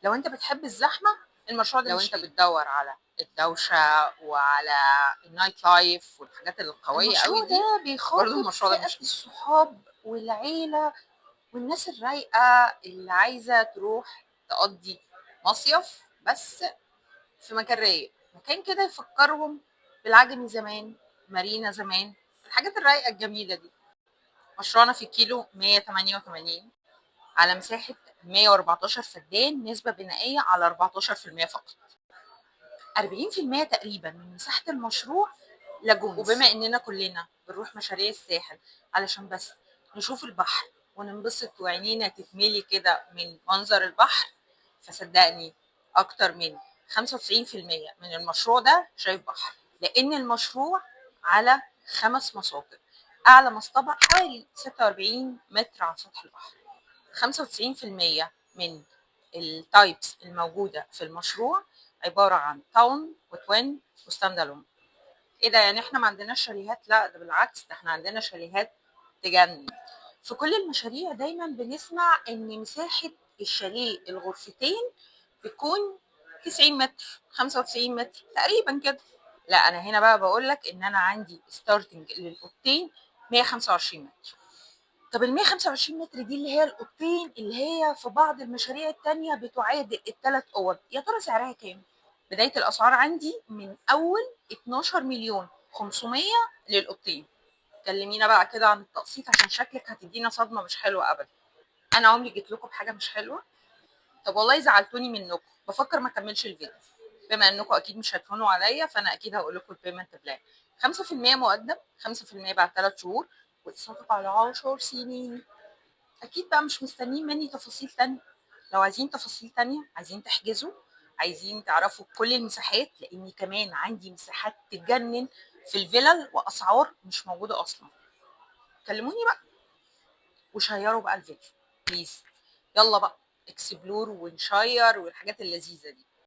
لو انت بتحب الزحمة، المشروع ده لو مش انت ليك. بتدور على الدوشة وعلى ال night life والحاجات القوية المشروع قوي دي، ده برضو بيخاطب المشروع ده فئة مش ليك. الصحاب والعيلة والناس الرايقه اللي عايزه تروح تقضي مصيف بس في مكان رايق، مكان كده يفكرهم بالعجمي زمان، مارينا زمان، الحاجات الرايقه الجميلة دي. مشروعنا في كيلو 188 على مساحة 114 فدان، نسبة بنائية على 14% فقط. 40% تقريبا من مساحة المشروع lagoons. وبما اننا كلنا بنروح مشاريع الساحل علشان بس نشوف البحر وننبسط وعينينا تتملي كده من منظر البحر، فصدقني اكتر من 95% من المشروع ده شايف بحر، لان المشروع على 5 مصاطب، اعلى مصطبة حوالي 46 متر عن سطح البحر. 95% من ال types الموجودة في المشروع عبارة عن town و twin و stand alone. ايه ده، يعني احنا ما عندناش شاليهات؟ لا ده بالعكس، ده احنا عندنا شاليهات تجنن. في كل المشاريع دايما بنسمع ان مساحة الشاليه الغرفتين بتكون 90 متر، 95 متر تقريبا كده. لا انا هنا بقى بقول لك ان انا عندي starting للاوضتين 125 متر. طب ال 125 متر دي اللي هي الاوضتين اللي هي في بعض المشاريع التانية بتعادل الثلاث اوض، يا ترى سعرها كام؟ بداية الاسعار عندي من اول 12 مليون 500 للاوضتين. كلمينا بقى كده عن التقسيط عشان شكلك هتدينا صدمة مش حلوة ابدا. انا عمري جيت لكم بحاجة مش حلوة؟ طب والله زعلتوني منكم، بفكر ما اكملش الفيديو. بما انكم اكيد مش هتهونوا عليا، فانا اكيد هقول لكم ال payment plan: 5% مقدم، 5% بعد 3 شهور، واقساطك على 10 سنين. اكيد بقى مش مستنيين مني تفاصيل تانية. لو عايزين تفاصيل تانية، عايزين تحجزوا، عايزين تعرفوا كل المساحات، لاني كمان عندي مساحات تجنن في الفيلل واسعار مش موجودة اصلا، كلموني بقى وشيروا بقى الفيديو please. يلا بقى explore ونشير والحاجات اللذيذة دي.